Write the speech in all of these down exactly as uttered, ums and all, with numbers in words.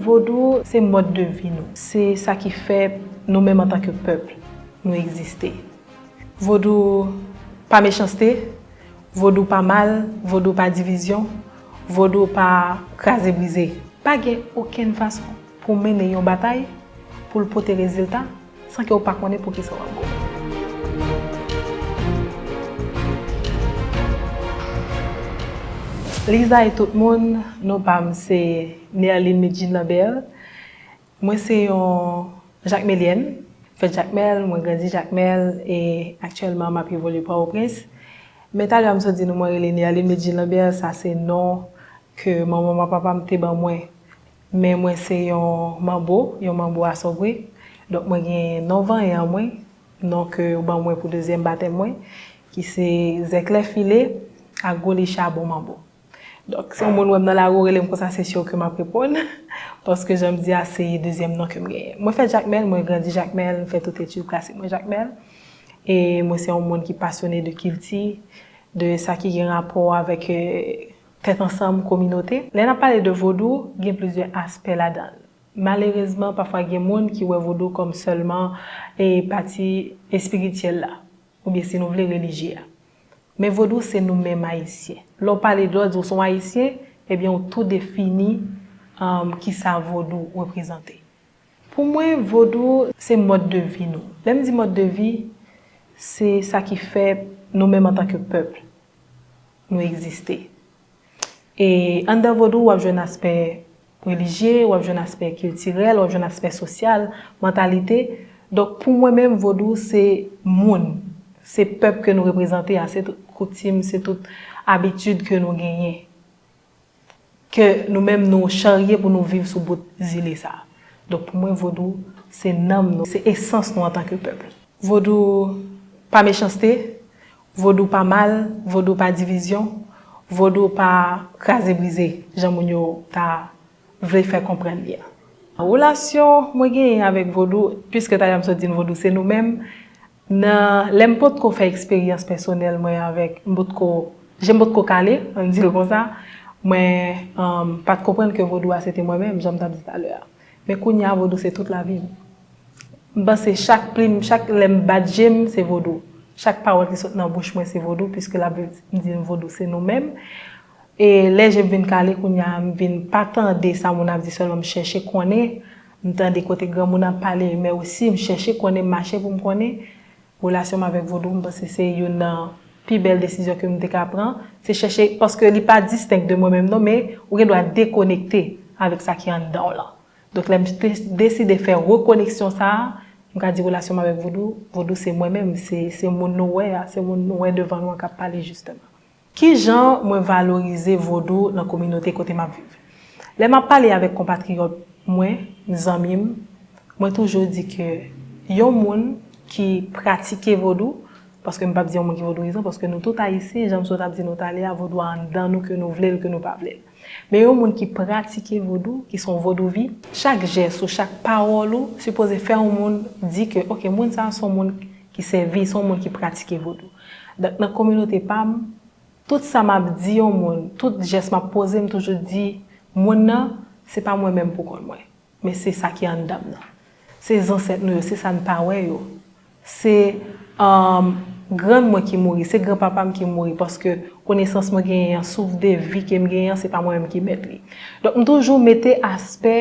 Vodou se mòd de vi nou. Se sa ki fè nou menm antanke pèp, nou egziste. Vodou pa mechanste, vodou pa mal, vodou pa divizyon, vodou pa kraze brize. Pa gen okenn fason pou mennen yon batay pou l pote rezilta san ke w pa konnen pou kisa w ap goumen. Lizay tout moun, non pa m se Nerline Medjine Lambert. Mwen se yon Jakmelyèn, fèt Jakmèl, mwen grandi Jakmèl e aktyèlman m ap evolye Pòtoprens. Men talè a m sot di nou mwen rele Nerline Medjine Lambert, sa se non ke manman m ak papa m te ban mwen. Men mwen se yon manbo, yon manbo asòbre. Donk mwen gen non vanyan an mwen, non ke yo ban mwen pou dezyèm batèm mwen, ki se Zèklè File ak Gwo Li Chabon Manbo. Donk, si yon moun wè m nan lari, rele m konsa, se si ke m ap reponn. Paske jan m di a, se dezyèm non ke m genyen. Mwen fèt Jakmèl, mwen grandi Jakmèl, m fè tout etid klasik mwen Jakmèl. E mwen se yon moun ki pasyone de kilti, de sa ki gen rapò avèk, eh, tèt ansanm, kominote. Lè n ap pale de vodou, gen plizyè aspè ladan l. Malerezman, pafwa gen moun ki wè vodou kòm sèlman, eh, pati espirityèl la, oubyen si nou vle relijye a. Men vodou se nou menm ayisyen. Lè w pale de l, w di w se yon ayisyen, ebyen w tou defini, um, kisa vodou reprezante. Pou mwen, vodou se mòd de vi nou. Lè m di mòd de vi, se sa ki fè nou menm antanke pèp, nou egziste. E anndan vodou, w ap jwenn aspè relijye, w ap jwenn aspè kiltirèl, w ap jwenn aspè sosyal, mantalite. Donk, pou mwen menm, vodou se moun, se pèp ke nou reprezante a, se tout koutim, se tout abitid ke nou genyen, ke nou menm nou charye pou nou viv sou bout zile sa a. Donk, pou mwen, vodou se nanm nou, se esans nou antanke pèp. Vodou pa mechanste, vodou pa mal, vodou pa divizyon, vodou pa kraze brize, jan moun yo ta vle fè konprann li a. Relasyon mwen genyen avèk vodou, piske talè a m sot di n vodou se nou menm, nan, lè m potko fè eksperyans pèsonèl mwen avèk, m potko, je m potko kale, ann di l konsa, mwen, um, pa t konprann ke vodou a se te mwen menm, jan m t ap di talè a. Men kounye a, vodou se tout lavi m. M panse chak plim, chak lè m bat je m, se vodou. Chak pawòl ki sot nan bouch mwen, se vodou, piske l ap vle di m vodou se nou menm. E lè je m vin kale kounye a, m vin pa tande sa moun ap di sèlman, m chèche konnen, m tande kote granmoun ap pale, men osi m chèche konnen, m mache pou m konnen. Relasyon m avèk vodou, m panse se youn nan pi bèl desizyon ke m te ka pran. Se chèche, paske li pa distenk de mwen menm non, men ou gen dwa dekonekte avèk sa ki anndan w lan. Donk, lè m te deside fè rekoneksyon sa a, m ka di relasyon m avèk vodou, vodou se mwen menm, se, se moun nou wè a, se moun nou wè devan nou an k ap pale jisteman. Kijan mwen valorize vodou nan kominote kote m ap viv? Lè m ap pale avèk konpatriyòt mwen, zanmi m, mwen toujou di ke yon moun ki pratike vodou, paske m p ap di yon moun ki vodouyizan, paske nou tout ayisyen, jan m sot ap di nou talè a, vodou a anndan nou, ke nou vle l, ke nou pa vle l. Men yon moun ki pratike vodou, ki se yon vodouvi, chak jès ou, chak pawòl ou, sipoze fè yon moun di ke, oke, moun sa a se yon moun ki sèvi, se yon moun ki pratike vodou. Donk, nan kominote pa m, tout sa m ap di yon moun, tout jès m ap poze, m toujou di moun nan, se pa mwen menm pou kont mwen. Men se sa ki anndan m nan. Se zansèt nou yo, se sa n pa wè yo. Se, um, grann mwen ki mouri, se granpapa m ki mouri, paske konesans mwen genyen an, souf de vi ke m genyen an, se pa mwen menm ki mèt li. Donk, m toujou mete aspè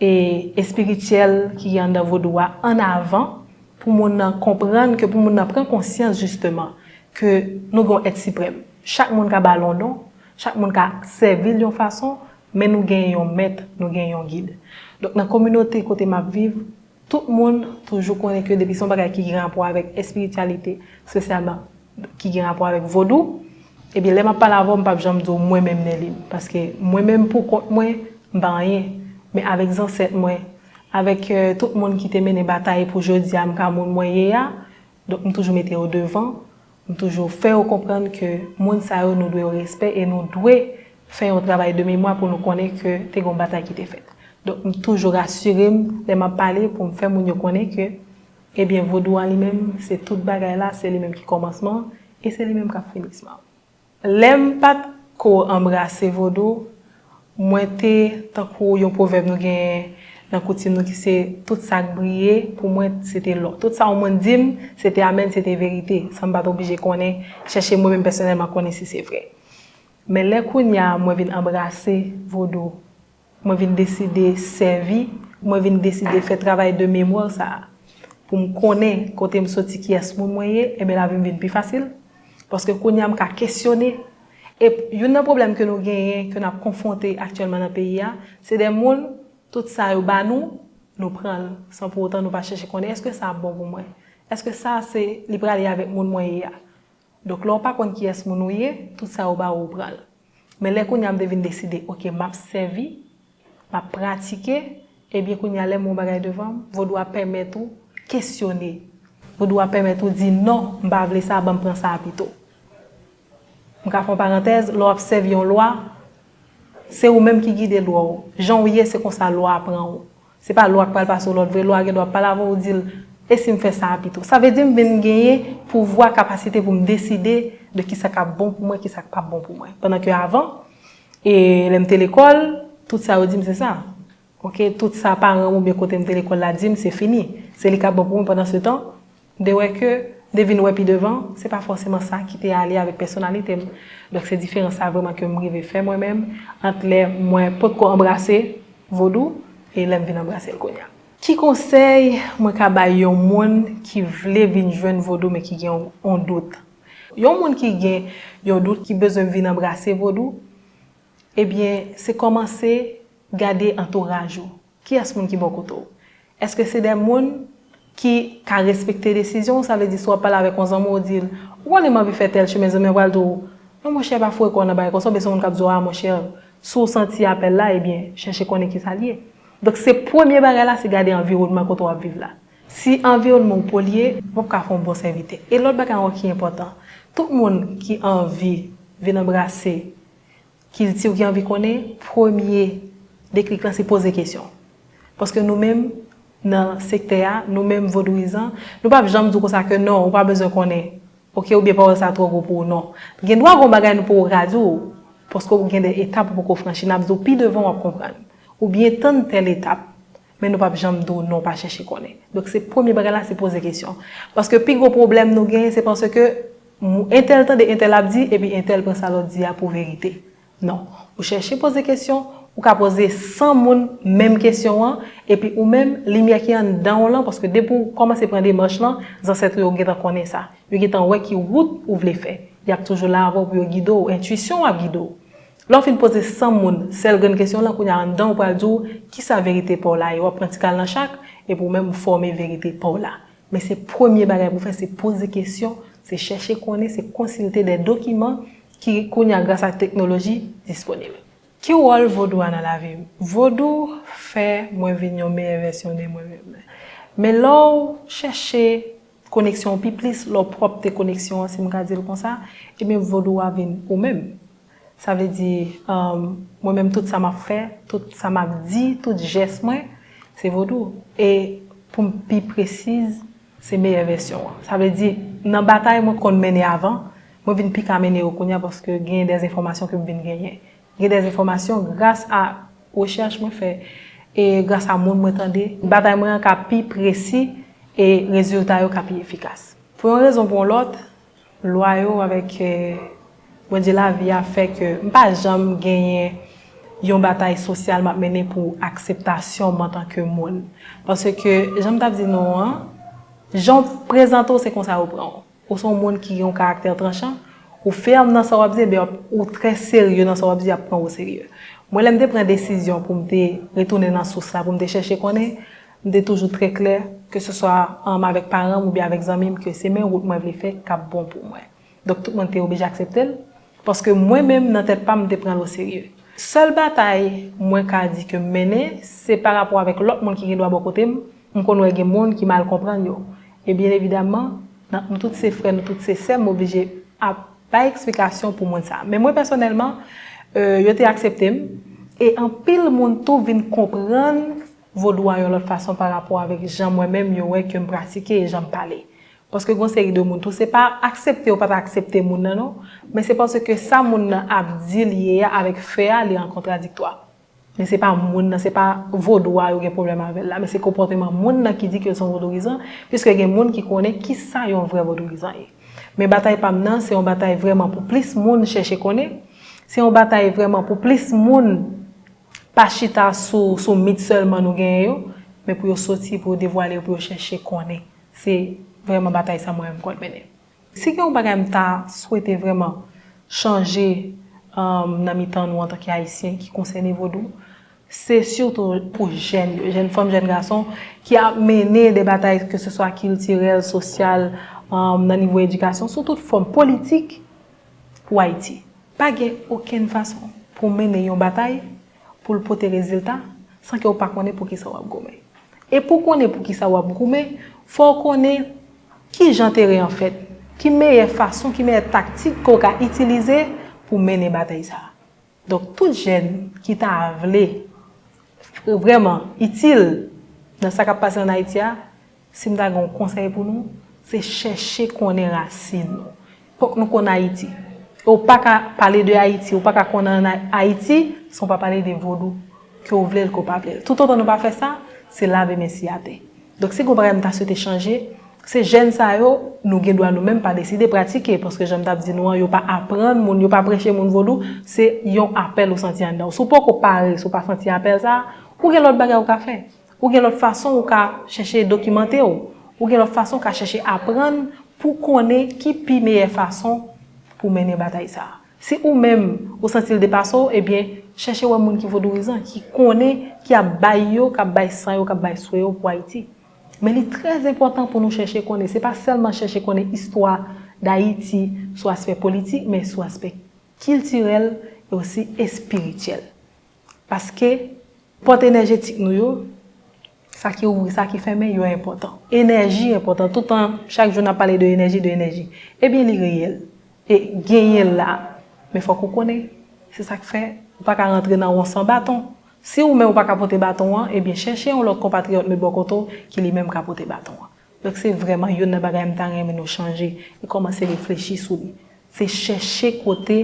e espirityèl ki anndan vodou a ann avan, pou moun nan konprann, ke pou moun nan pran konsyans jisteman ke nou gen yon èt siprèm. Chak moun ka ba l yon non, chak moun ka sèvi l yon fason, men nou gen yon mèt, nou gen yon gid. Donk, nan kominote kote m ap viv, tout moun toujou konnen ke depi se yon bagay ki gen rapò avèk espirityalite, espesyalman ki gen rapò avèk vodou, ebyen, lè m ap pale avè w, m p ap janm di w mwen menm Nerline, paske mwen menm pou kont mwen, m pa anyen. Men avèk zansèt mwen, avèk, eh, tout moun ki te mennen batay pou jodi a m ka moun mwen ye a, donk, m toujou mete yo devan. M toujou fè yo konprann ke moun sa yo, nou dwe yo respè e nou dwe fè yon travay de memwa pou nou konnen ke te gen yon batay ki te fèt. Donk, m toujou rasire m lè m ap pale pou m fè moun yo konnen ke, ebyen, vodou an li menm, se tout bagay la, se li menm ki kòmansman e se li menm k ap finisman. Lè m pa t ko anbrase vodou, Mwen te tankou yon pwovèb nou genyen nan koutim nou ki se, tout sa k briye pou mwen se te lò. Tout sa yon moun di m, se te amèn, se te verite, san m pa t oblije konnen, chèche mwen menm pèsonèlman konnen si se vre. Men lè kounye a mwen vin anbrase vodou, mwen vin deside sèvi, mwen vin deside fè travay de memwa sa a pou m konnen kote m soti, kiyès moun mwen ye, ebyen lavi m vin pi fasil. Paske kounye a m ka kesyone. E youn nan pwoblèm ke nou genyen, ke n ap konfwonte aktyèlman nan peyi a, se de moun, tout sa yo ba nou, nou pran l, san pou otan nou pa chèche konnen, èske sa ap bon pou mwen? Èske sa se, li prale avèk moun mwen ye a? Donk, lè w pa konn kiyès moun ou ye, tout sa yo ba ou, ou pran l. Men lè kounye a m te vin deside, oke, m ap sèvi, m ap pratike, ebyen kounye a lè m wè yon bagay devan m, vodou a pèmèt ou kesyone. Vodou a pèmèt ou di non, m pa vle sa, ban m pran sa a pito. M ka fè yon parantèz, lè w ap sèvi yon lwa, se ou menm ki gide lwa w. Jan w ye, se konsa lwa a pran ou. Se pa lwa k pral pase w lòd vre, lwa a gen dwa pale avè w, di l, e si m fè sa a pito? Sa vle di m vin genyen pouvwa, kapasite pou m deside de kisa k ap bon pou mwen, kisa k p ap bon pou mwen. Pandan ke avan, e lè m te lekòl, tout sa yo di m se sa. Oke, tout sa paran m oubyen kote m te lekòl la di m, se fini. Se li k ap bon pou mwen. Pandan se tan, de wè ke, de vin wè pi devan, se pa fòseman sa ki te ale avèk pèsonalite m. Donk, se diferans sa vrèman ke m rive fè mwen menm, ant lè mwen potko anbrase vodou e lè m vin anbrase l kounye a. Ki konsèy mwen ka bay yon moun ki vle vin jwenn vodou men ki gen yon, yon dout? Yon moun ki gen yon dout, ki bezwen vin anbrase vodou, ebyen, se kòmanse gade antouraj ou. Kiyès moun ki bò kote w? Èske se de moun ki ka respekte desizyon w? Sa vle di, si w ap pale avèk yon zanmi w, w di l, ou konnen m anvi fè tèl chemen, zanmi an pral di w, non, monchè, pa foure kò w nan bagay konsa, oubyen se yon moun k ap di w, a, monchè, si w santi apèl la, ebyen, chèche konnen kisa l ye. Donk, se premye bagay la, se gade anviwònman kote w ap viv la. Si anviwònman w polye, w p ap ka fè yon bon sèvitè. E lòt bagay ankò ki enpòtan, tout moun ki anvi vin anbrase kilti w, ki anvi konnen, premye deklik lan se poze kesyon. Paske nou menm, nan sektè a, nou menm vodouyizan, nou p ap janm di w konsa ke non, ou pa bezwen konnen, oke, oubyen pawòl sa twò gwo pou ou, non. Gen dwa gen yon bagay nou poko ka di w, paske w gen de etap ou poko franchi, n ap di w pi devan w ap konprann. Oubyen tann tèl etap, men nou p ap janm di w non, pa chèche konnen. Donk, se premye bagay la, se poze kesyon. Paske pi gwo pwoblèm nou genyen, se panse ke entèl tande entèl ap di, epi entèl pran sa lòt di a pou verite. Non. Ou chèche poze kesyon, ou ka poze san moun menm kesyon an, epi ou menm, limyè ki anndan w lan, paske depi w kòmanse pran demach lan, zansèt ou yo gentan konnen sa. Yo gentan wè ki wout ou vle fè. Y ap toujou la avè w pou yo gide w, entwisyon w ap gide w. Lè w fin poze san moun sèl grenn kesyon lan, kounye a anndan w pral di w kisa verite pa w la ye. W ap pran ti kal nan chak, epi w menm ou fòme verite pa w la. Men se premye bagay pou w fè, se poze kesyon, se chèche konnen, se konsilte de dokiman ki, kounye a, gras a teknoloji, disponib. Ki wòl vodou a nan lavi m? Vodou fè mwen vin yon meyè vèsyon de mwen menm. Men lè w chèche koneksyon w pi plis, lè w pwòpte koneksyon an, si m ka di l konsa, ebyen, vodou a vin ou menm. Sa vle di, um, mwen menm, tout sa m ap fè, tout sa m ap di, tout jès mwen, se vodou. E pou m pi presiz, se meyè vèsyon an. Sa vle di, nan batay mwen konn mennen avan, mwen vin pi ka mennen yo kounye a paske gen de enfòmasyon ke m vin genyen. Gen de enfòmasyon gras a rechèch mwen fè e gras a moun mwen tande, batay mwen an ka pi presi e rezilta yo ka pi efikas. Pou yon rezon pou yon lòt, lwa yo avèk, eh, Bondye lavi a fè ke m pa janm genyen yon batay sosyal m ap mennen pou akseptasyon m antanke moun. Paske, jan m t ap di nou an, jan w prezante w, se konsa yo pran w. Ou se yon moun ki gen yon karaktè tranchan, ou fèm nan sa w ap di, ebyen, ou trè serye nan sa w ap di, y ap pran w serye. Mwen, lè m te pran desizyon pou m te retounen nan sous la, pou m te chèche konnen, m te toujou trè klè, ke se swa, um, avèk paran m oubyen avèk zanmi m, ke se men wout mwen vle fè k ap bon pou mwen. Donk, tout moun te oblije aksepte l, paske mwen menm, nan tèt pa m, m te pran l oserye. Sèl batay mwen ka di ke m mennen, se pa rapò avèk lòt moun ki gen dwa bò kote m, m konn wè gen moun ki mal konprann yo. E byen evidaman, nan, nou tout se frè, nou tout se sè, m oblije ap bay eksplikasyon pou moun sa. Men mwen pèsonèlman, euh, yo te aksepte m, e anpil moun tou vin konprann vodou a yon lòt fason pa rapò avèk jan mwen menm yo wè ke m pratike e jan m pale. Paske gen yon seri de moun tou, se pa aksepte yo pa ta aksepte moun nan non, men se paske sa moun nan ap di l ye a avèk fè a, li an kontradiktwa. Men se pa moun nan, se pa vodou a yo gen pwoblèm avè l la, men se konpòteman moun nan ki di ke l se yon vodourizan, piske gen moun ki konnen kisa yon vrè vodourizan ye. Men batay pa m nan, se yon batay vrèman pou plis moun chèche konnen. Se yon batay vrèman pou plis moun pa chita sou, sou mit sèlman nou genyen yo, men pou yo soti, pou yo devwale yo, pou yo chèche konnen. Se vrèman batay sa mwen menm m konn mennen. Si gen yon bagay m ta swete vrèman chanje, um, nan mitan nou antanke Ayisyen ki konsène vodou, se sitou pou jèn yo, jèn fanm, jèn gason, ki ap mennen de batay, ke se swa kiltirèl, sosyal, um, nan nivo edikasyon, sou tout fòm politik pou Ayiti. Pa gen okenn fason pou mennen yon batay, pou l pote rezilta, san ke w pa konnen pou kisa w ap goumen. E pou konnen pou kisa w ap goumen, fò w konnen ki jan teren an fèt, ki meyè fason, ki meyè taktik ke w ka itilize pou mennen batay sa a. Donk, tout jèn ki ta vle vrèman itil nan sa k ap pase ann Ayiti a, si m ta gen yon konsèy pou nou, se chèche konnen rasin nou. Fòk nou konn Ayiti. E w pa ka pale de Ayiti, ou pa ka konnen ann Ay-, Ayiti, san w pa pale de vodou, ke w vle l, ke w pa vle l. Toutotan nou pa fè sa, se lave men si atè. Donk, si gen yon bagay m ta swete chanje, se jèn sa yo, nou gen dwa nou menm pa deside pratike, paske jan m t ap di nou an, yo pa aprann moun, yo pa preche moun vodou, se yon apèl ou santi anndan w. Si w poko pare, si w pa santi apèl sa a, ou gen lòt bagay ou ka fè. Ou gen lòt fason ou ka chèche dokimante w. Ou gen lòt fason ou ka chèche aprann pou konnen ki pi meyè fason pou mennen batay sa a. Si ou menm ou santi l depase w, ebyen, chèche wè moun ki vodourizan, ki konnen, ki ap bay yo, k ap bay san yo, k ap bay swe yo pou Ayiti. Men li trè enpòtan pou nou chèche konnen, se pa sèlman chèche konnen istwa Dayiti sou aspè politik, men sou aspè kiltirèl e osi espirityèl. Paske pòt enèjetik nou yo, sa ki ouvri, sa ki fèmen, yo enpòtan. Enèji enpòtan. Toutan, chak jou n ap pale de enèji, de enèji. Ebyen, li reyèl. E genyen l la. Men fòk ou konnen. Se sa k fè, ou pa ka rantre nan won san baton. Si ou menm ou pa ka pote baton an, ebyen, chèche yon lòt konpatriyòt met bò kote w ki li menm ka pote baton an. Donk, se vrèman youn nan bagay m ta renmen nou chanje e kòmanse reflechi sou li. Se chèche kote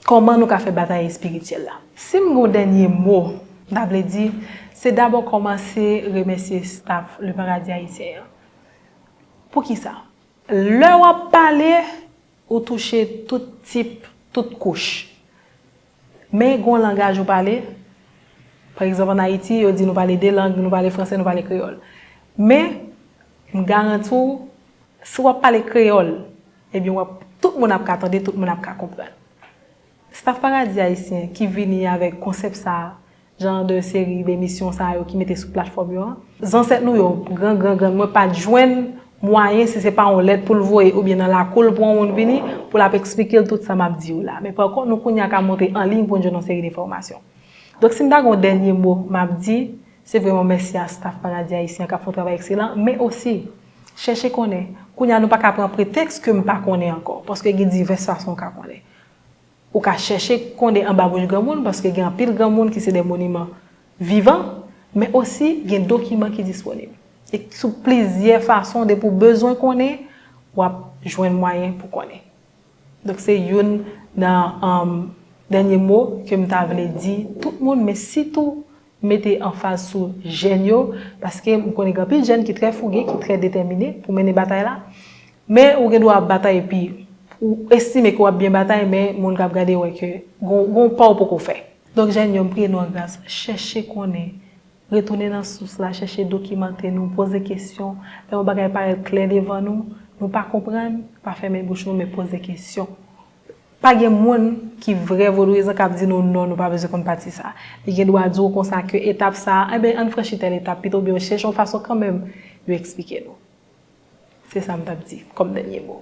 kòman nou ka fè batay espirityèl la. Si m gen yon dènye mo, m ta vle di, se dabò kòmanse remèsye staff Le Paradis Haïtien an. Poukisa? Lè w ap pale, ou touche tout tip, tout kouch. Men gen yon langaj ou pale. Pa egzanp, ann Ayiti, yo di nou pale de lang, nou pale fransè, nou pale kreyòl. Men, m garanti w, si w ap pale kreyòl, ebyen, w ap, tout moun ap ka tande, tout moun ap ka konprann. Staff Paradis Haïtien ki vini avèk konsèp sa a, jan de seri de emisyon sa yo ki mete sou platfòm yo an. Zansèt nou yo, gran, gran, gran, mwen pa t jwenn mwayen, si se pa yon lèt pou l voye oubyen nan lakou l pou yon moun vini, pou l ap eksplike l tout sa m ap di yo la. Men pa kont, nou kounye a ka monte an liy pou n jwenn yon seri de enfòmasyon. Donk, si m ta gen yon dènye mo m ap di, se vrèman mèsi a staff Paradis Haïtien k ap fè yon travay ekselan, men osi, chèche konnen. Kounye a, nou pa ka pran pretèks ke m pa konnen ankò, paske gen divès fason w ka konnen. Ou ka chèche konnen anba bouch granmoun, paske gen anpil granmoun ki se de moniman vivan, men osi gen dokiman ki disponib. E sou plizyè fason, depi w bezwen konnen, w ap jwenn mwayen pou konnen. Donk, se youn nan, um, dènye mo ke m ta vle di tout moun, men sitou mete anfaz sou jèn yo, paske m konnen gen anpil jèn ki trè fouge, ki trè detèmine pou mennen batay la. Men ou gen dwa ap batay epi ou estime ke w ap byen batay, men moun k ap gade wè ke gon, gon pa w poko fè. Donk, jèn yo, m priye nou an gras, chèche konnen, retounen nan sous la, chèche dokimante nou, poze kesyon. Lè yon bagay parèt klè devan nou, nou pa konprann, pa fèmen bouch nou, men poze kesyon. Pa gen moun ki vrè vodouyizan k ap di nou non, nou pa bezwen konn pati sa. Li gen dwa di w konsa ke etap sa, enben, ann franchi tèl etap pito, oubyen yo chèche yon fason kanmenm yo eksplike nou. Se sa m t ap di kòm dènye mo.